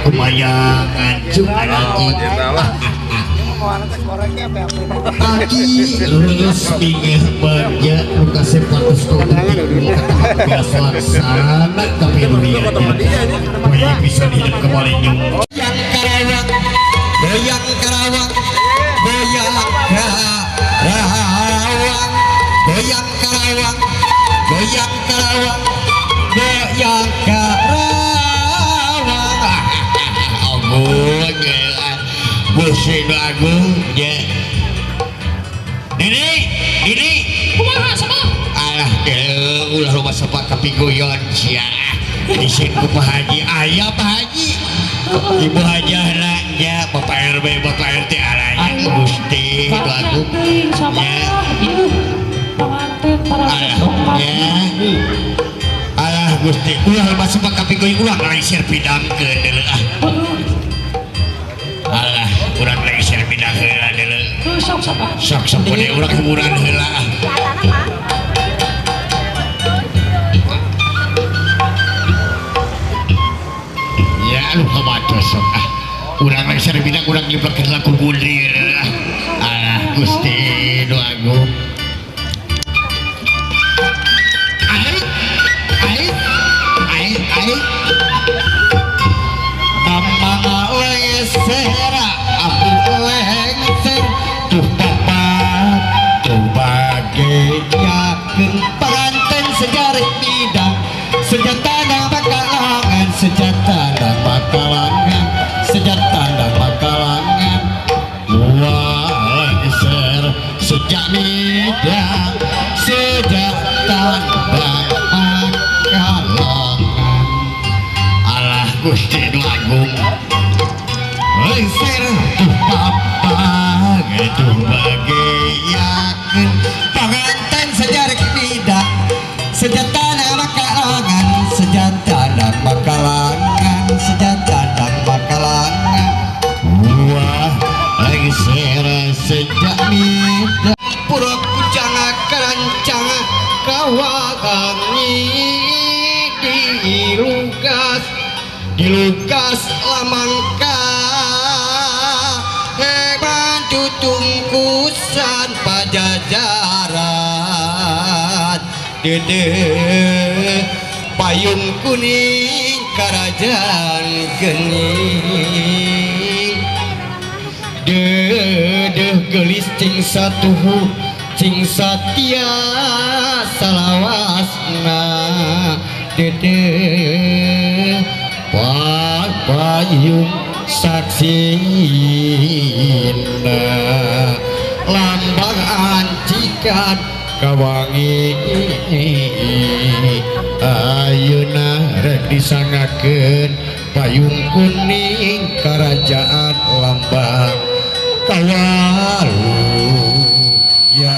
kumayan ngancung lagi aki lulus bingeh bagja luka sepatus biasa tapi dunia bisa hidup kembali yang Karawang goyang Karawang goyang Karawang goyang Karawang goyang Karawang goyang Karawang ampun Gusti Agung ya Dini Dini kumaha sama alah deuh ulah loba sepak kapiguyon sia isin ku Pak Haji aya Pak Haji Ibu Hajah ya Bapak RW Bapak RT alaya Gusti Agung ya alah ya alah Gusti ulah loba sepak kapiguyon ulah ngalengsir pidangkeun deuleu ah alah urang lengser pindah heula deuleu sok sok sok sok bade urang hiburan heula ah ya aduh kumaha sok ah urang lengser pindah urang nyebarkeun lagu gulir ah alah Gusti nu agung ai ai ai ai mama lengser aku lengser tuh papa tuh bageyakeun panganten sejarah bidang senjata dan bakalangan senjata dan bakalangan senjata dan bakalangan wah lengser sejak bidang sejak tanda bakalangan alah Gusti nu agung lengser tuh papa tuh bageyakeun panganten sejarah tidak senjata dan bakalangan senjata dan bakalangan senjata dan bakalangan wah lengser sejak mida pura kujang kerancang kawakangi dilugas dilugas lamangka hebat tutungkusan pajajaran dede payung kuning kerajaan gening dedeh gelis cing satuhu cing satia salawasna dedeh payung saksina lambang ancikan kawangi ayeuna rek disangakeun payung kuning kerajaan lambang kawalu ya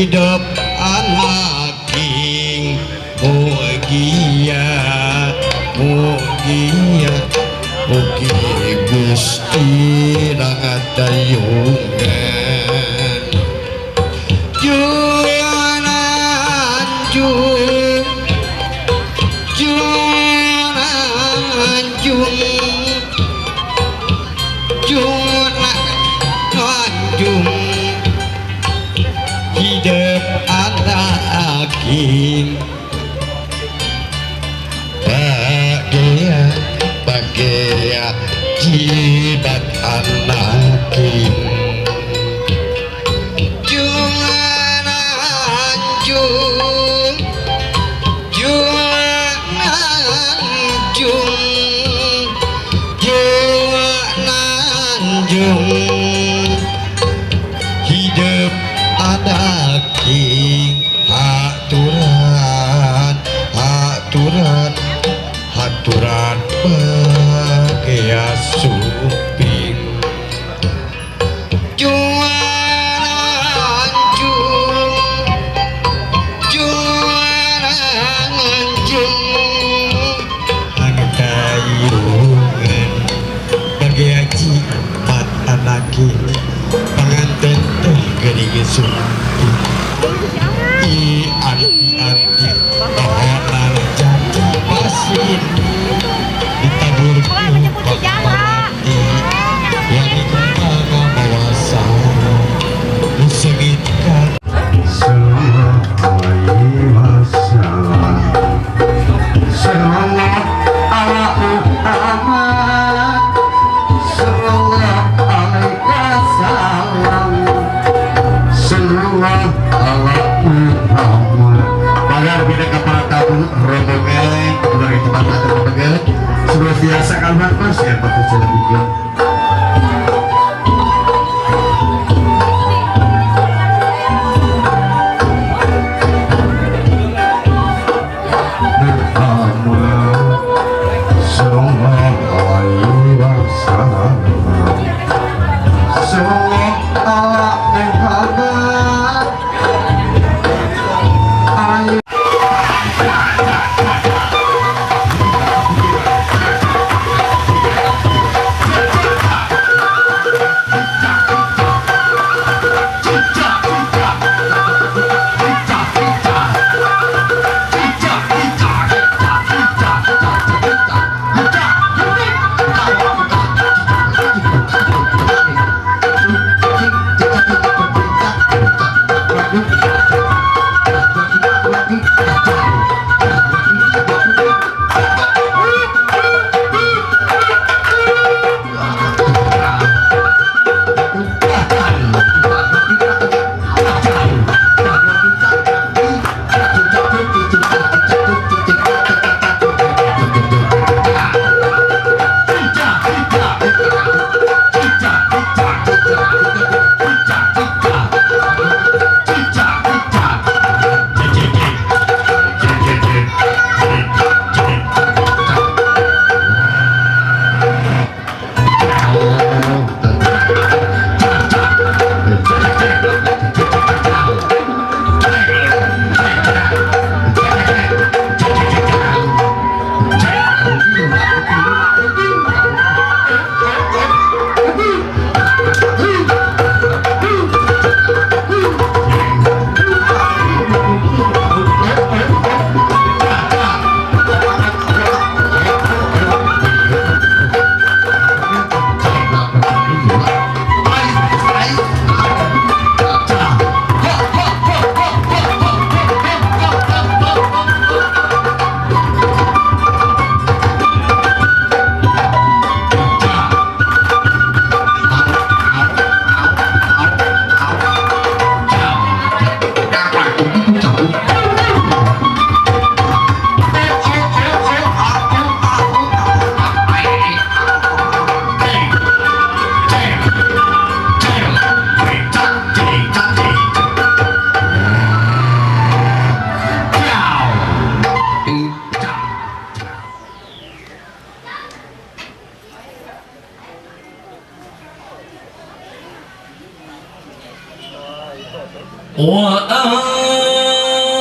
hidup anaking mugia mugia mugi Gusti nangatayungan junanjung junanjung junanjung hidup anaking bahagia bahagia jidat anaking junanjung junanjung junanjung hidup anaking haturan haturan haturan bagia suping junanjung junanjung Biasa kaluar mas ya pakai jalan juga.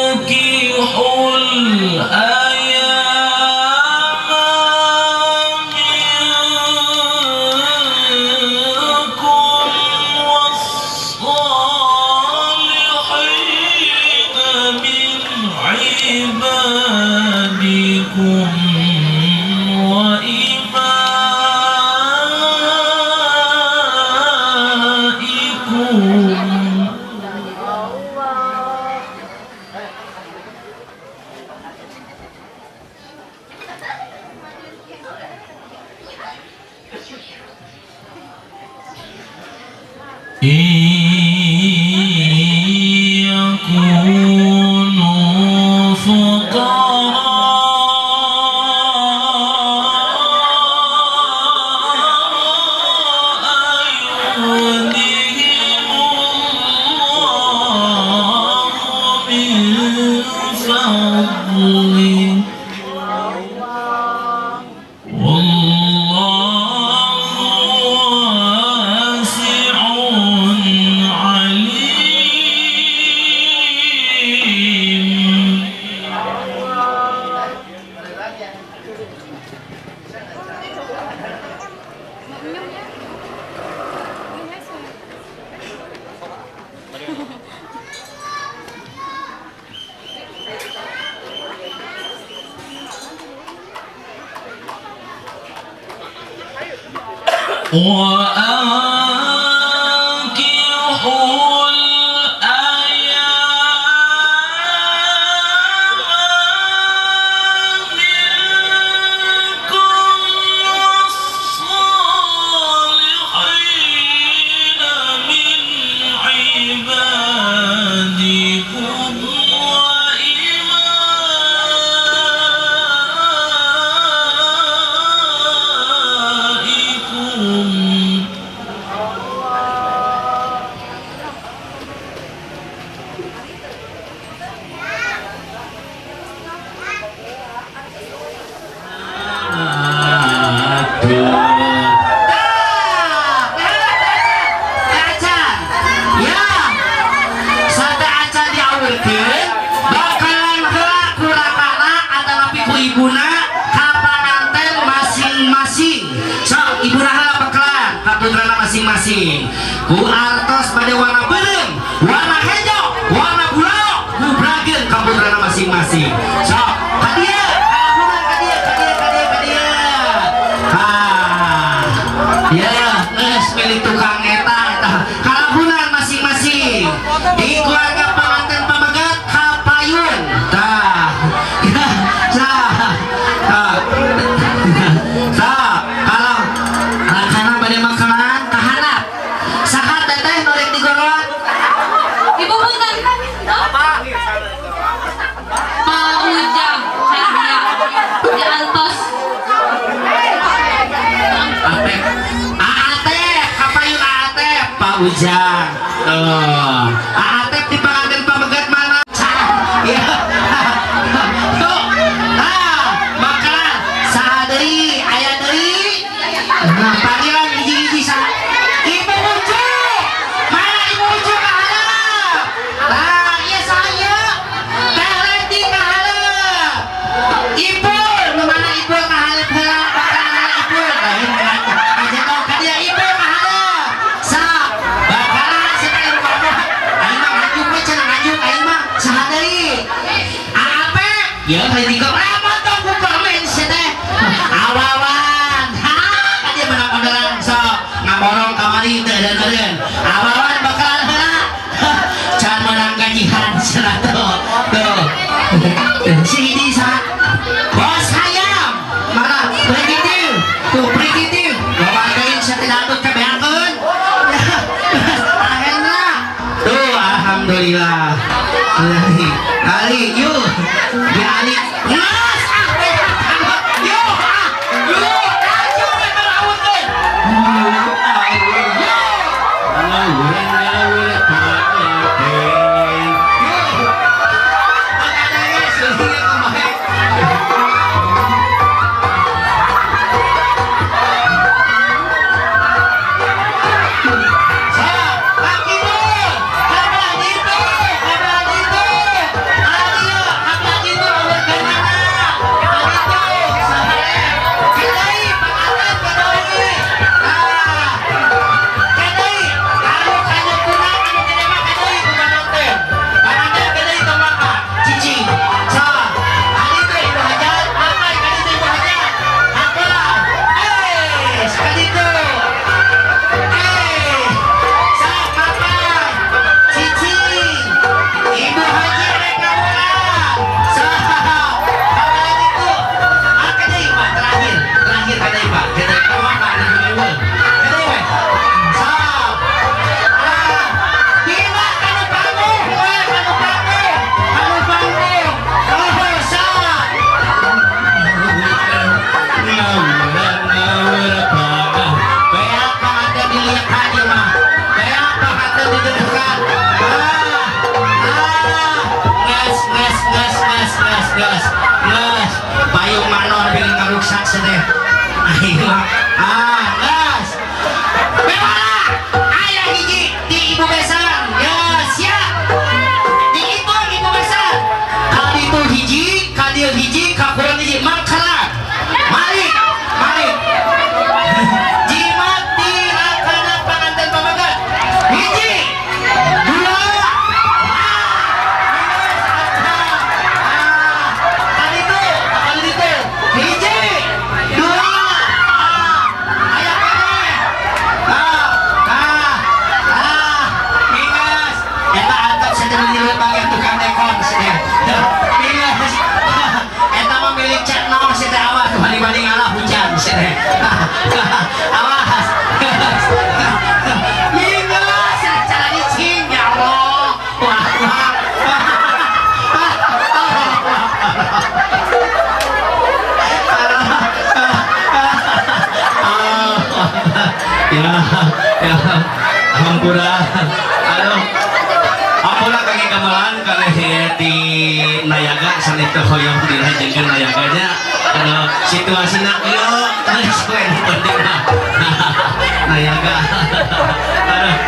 وأنكحوا الأيام منكم والصالحين من عبادكم وإمائكم إن يكونوا فقراء يغنهم الله من فضله وأنكحوا الأيام منكم والصالحين من عبادكم masing-masing. Ku artos bade warna beureum, warna hejo, warna bulau, gubrakeun ka putrana masing-masing. Sok, ka dieu, kalahunan ka dieu, ka dieu, ka dieu, ka dieu. Ah. Ya, geus milik tukang eta eta. Kalahunan masing-masing. Di keluarga panganten pamegat kapayun. Tah. Tah. Tah. Tah, kalau rakana bade makanan kaharap. Saha teteh nu rek digoroan? Ibu punten. Pak Ujang Cahya di antos. Atep. Atep, kapayun Atep, Pak Ujang. Tuh. Atep di panganten pamegat mana? Ya. Tuh. Ah, makanan saha deui? Aya deui? Nah, panggilan hiji-hiji saha? Ibu Ucu. Mana Ibu Ucu ka hareup? Nah, ieu saha ieu? Teh Leti ka hareup. Ipul, nu mana Ipul ka hareup heula? Bakalan Ipul. Lain ngajedog ka dieu Ipul ka hareup. Sok, bakalan cenah ngomong. Aing mah nganjuk we cenah nganjuk aing mah saha deui? Aape? Yeuh hayang digoreng motong ku permen sia teh. Awawan. Ha, ka dieu menang orderan sok. Ngaborong kamari teu eureun-eureun. Awawan bakalan heula. Can menang gajihan cenah tuh. Tuh. Si hiji saha? Bos hayam. Mana? Prikitil. Tuh prikitil. Loba teuing sia teh dangdut kabeakeun. Akhirna. Tuh alhamdulillah. Ali, yuk. Di Ali. Ngas ah beak. Yuk ah. Yuk. Laju we ngalamunkeun. Payung manor bilih ngaruksak sedeh. Aing mah ah geus. Bewara aya hiji di Ibu Besan. Ya siap. Dihitung Ibu Besan. Ka ditu hiji, ka dieu hiji, ka kurang hiji mangkarak. Mari, mari. Jimat di rakana panganten pamegat. Hiji, dua, hiji, dua, aya keneh. Ingas. Eta antep sedeng nyilut bagian tukang dekon sedeng. Ingas. Eta mah milik Cek Nong sedeng awas bali-bali ngalah hujan sedeng. Awas. Ingas cara licin ya Allah. Wah, wah. Ya, ya, ampura, aduh, ampura kaki gamelan kalih di Nayaga sanes hoyong dilajengkeun Nayaganya, aduh, situasina ieu geus we nu penting mah Nayaga, aduh.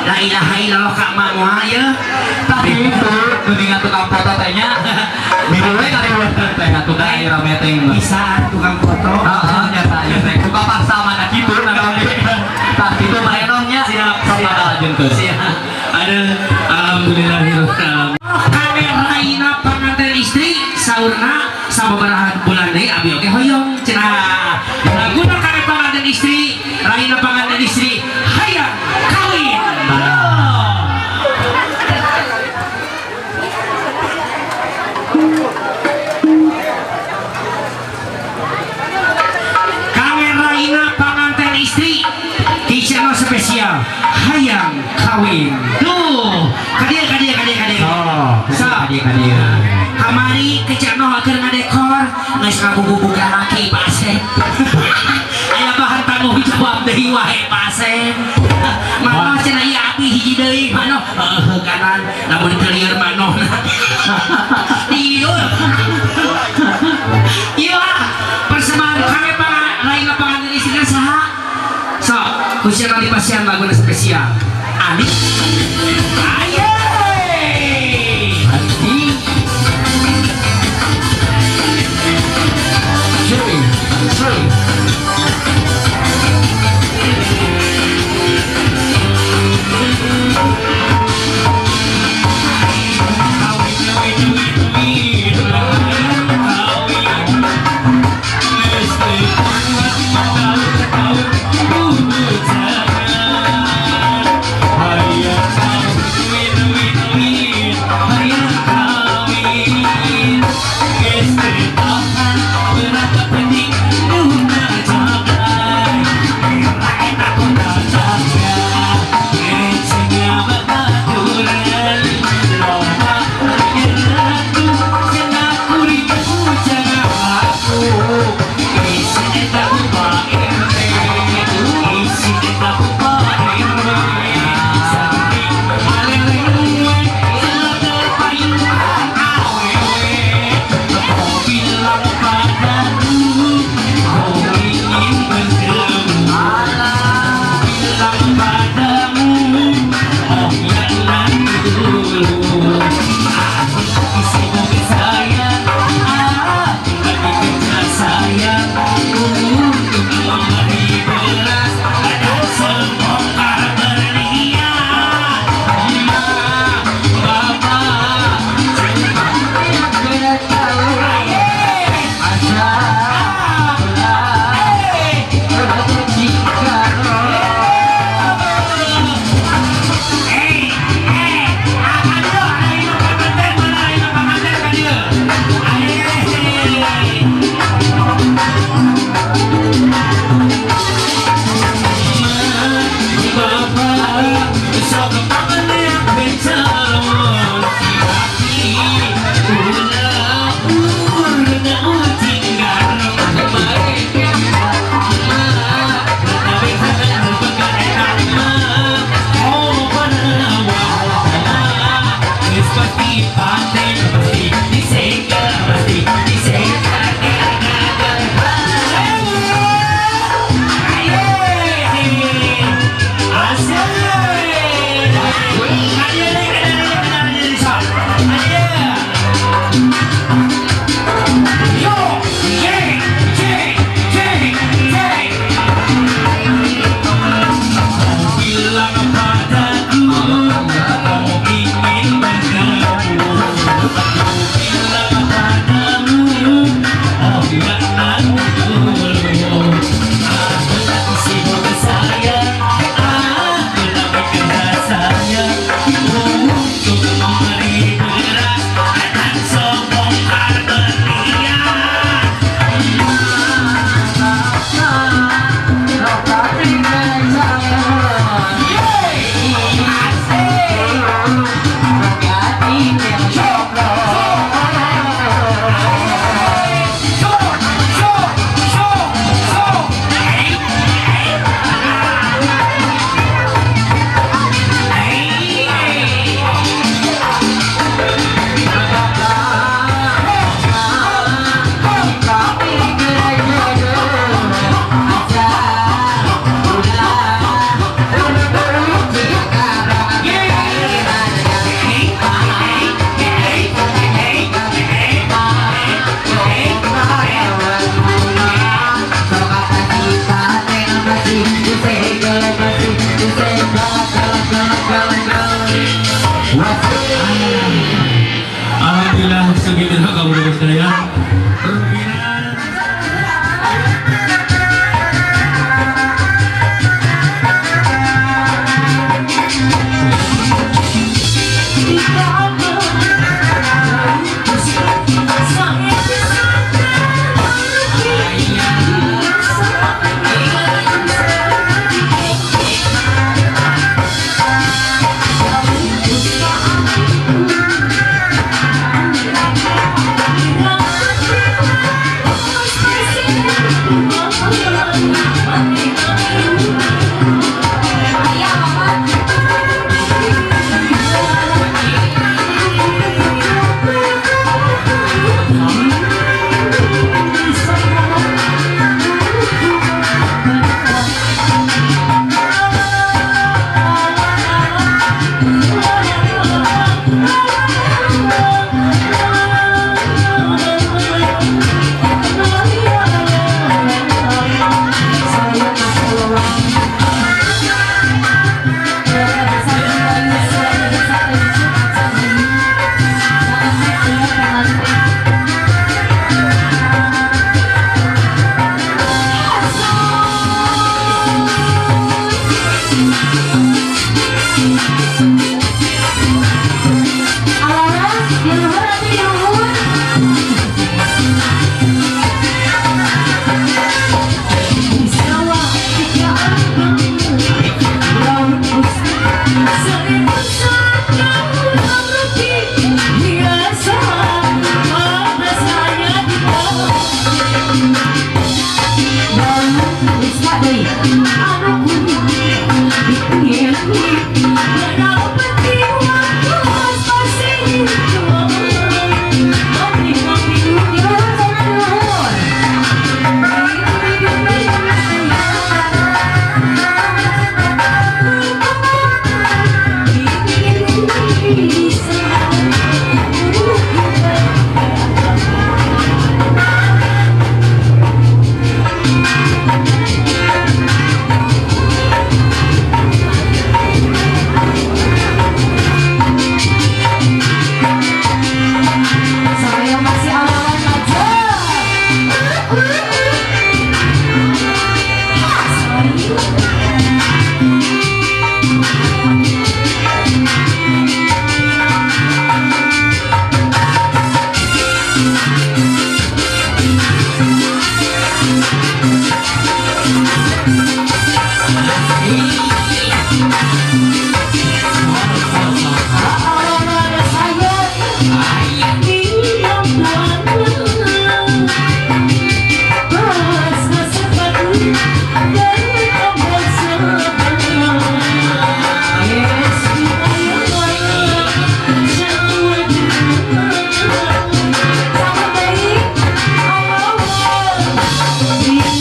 La ilaha illallah kak mak ya. Tadi itu geuningan tukang foto teh nya. Milu we kariweuh teh atuh da aya rame teh. Bisa tukang foto. Heeh nyata ieu teh buka paksa mana kitu nah. Tah kitu mah enohnya. Siap. Sok lanjutkeun. Siap. Aduh, alhamdulillahirabbil alamin. Kameraina panganten istri saurna sababaraha bulan deui abi oge hoyong cenah. Laguna kami panganten istri, raina panganten istri hayang kawin. Kameraina panganten istri di channel spesial hayang kawin. Duh, kadia kadia kadia kadia. Oh, kadia kadia. Kamari kecano keur ngadekor geus ngabubuka laki Pak Asep. Aya bahan tanggung jawab deui wae Pak Asep. Manoh cenah ieu abdi hiji deui manoh. Heuh kanan lamun teu lieur manoh. Lieur. Ieu persembahan kami para lain panganten istri saha? Sok, kusian di pasian laguna spesial. Ali. Aye. baru sadaya.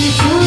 Yes.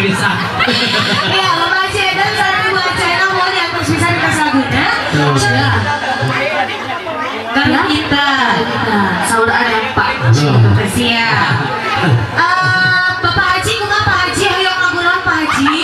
Bisa. Iya, Bapak Haji Adam sareng Ibu Haji Adam mohon diatur pisan ka laguna. Karena kita Saur ada Pak. Siap. Bapak Haji kumaha Pak Haji hoyong lagu naon Pak Haji?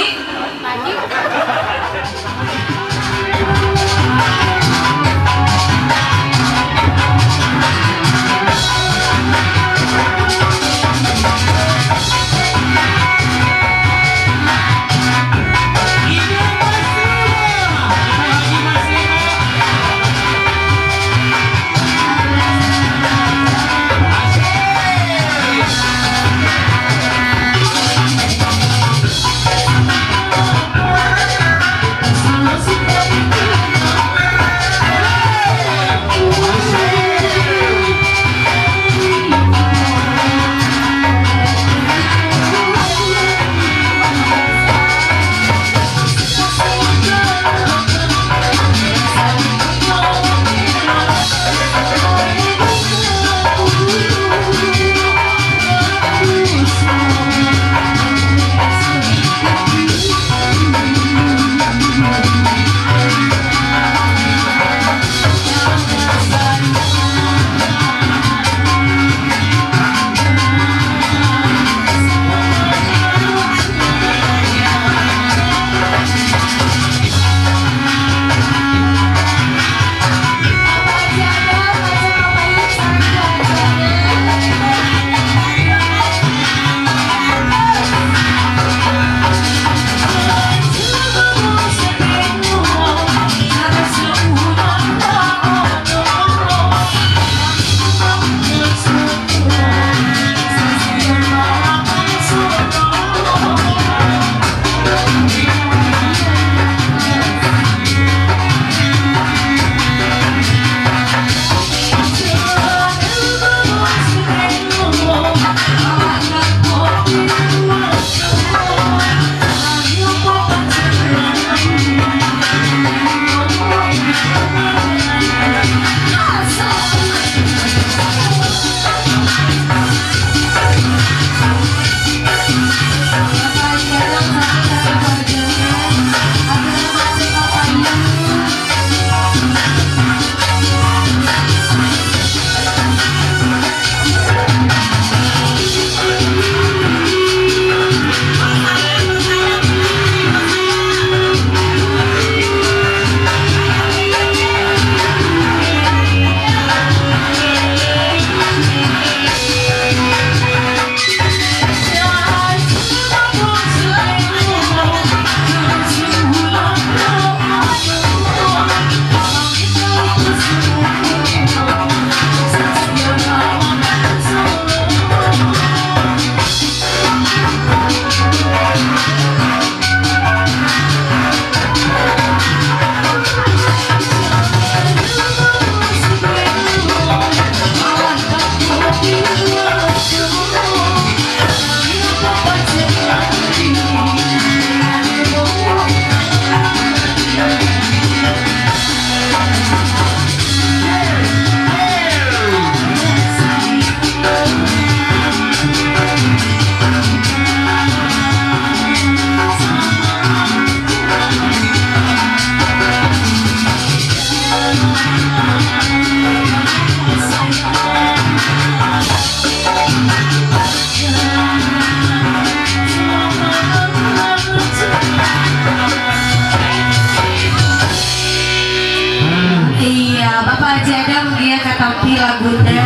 Katampi laguna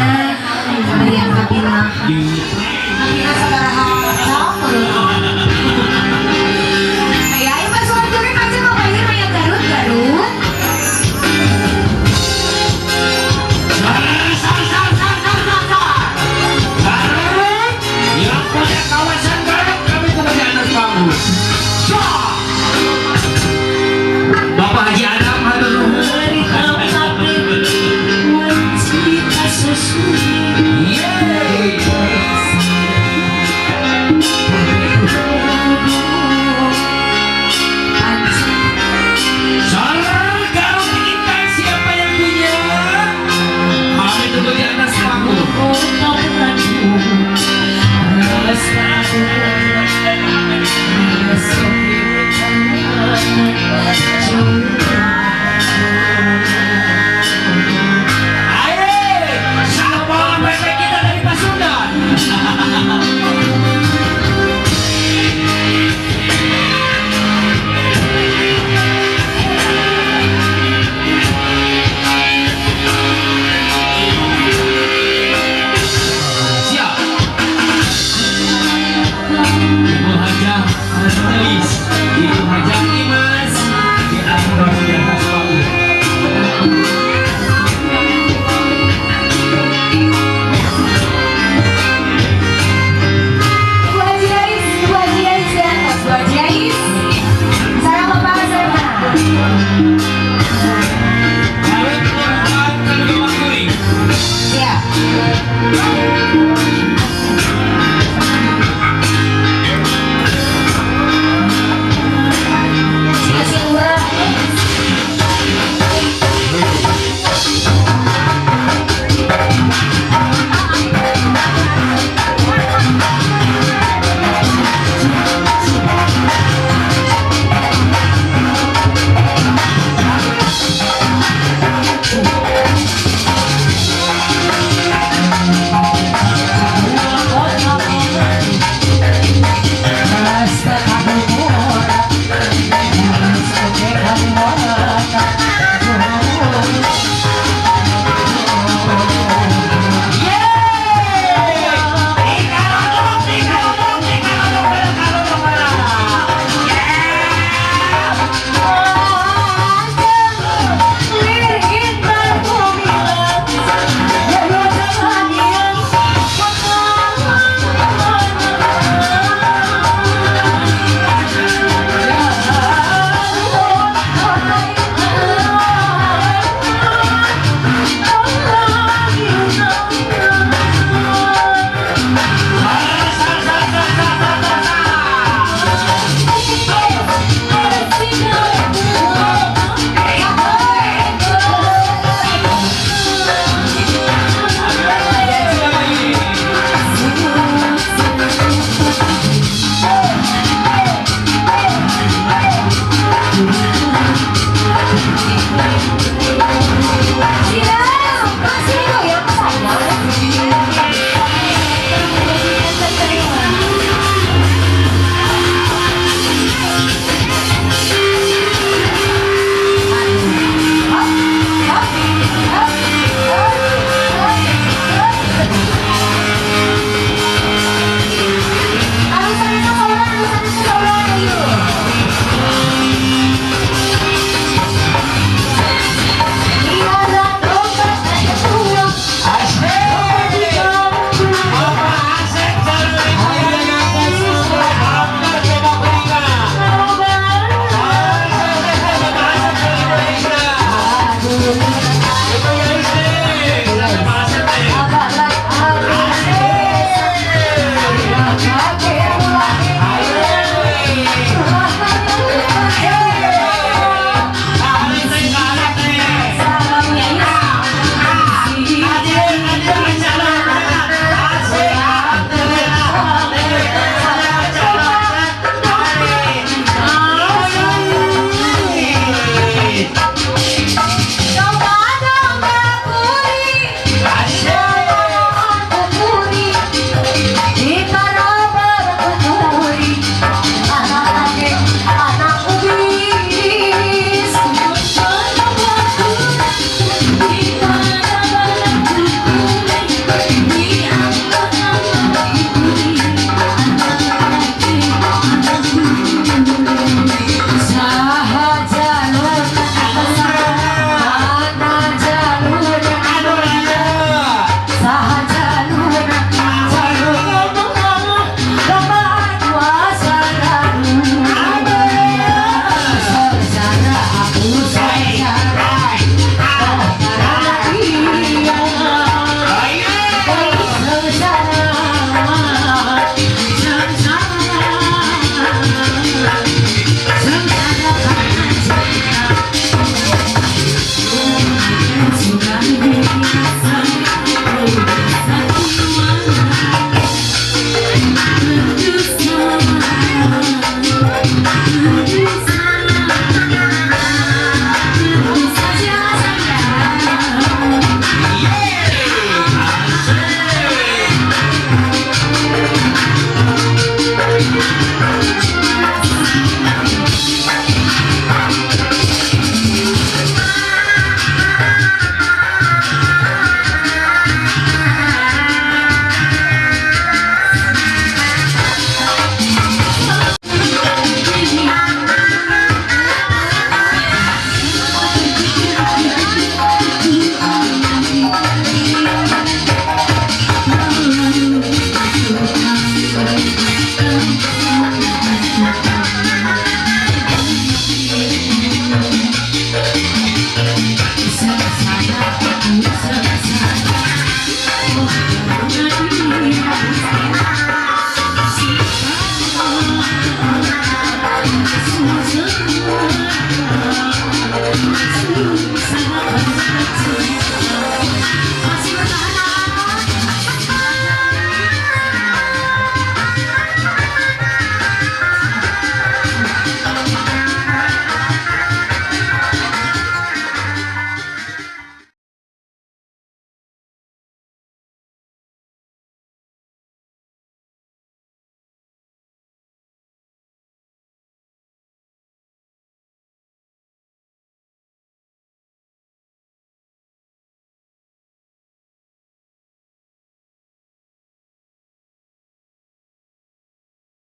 yang kabina kabina sabaraha tahun. Ayo ayo masuk turun aja Bapak ini raya Garut Garut. Garut yang punya kawasan Garut kami kepada anak panggung. Bapak Haji Adam hatur nuhun. Atas panggung. Hajah Elis, Ibu Hajah Imas, di atas.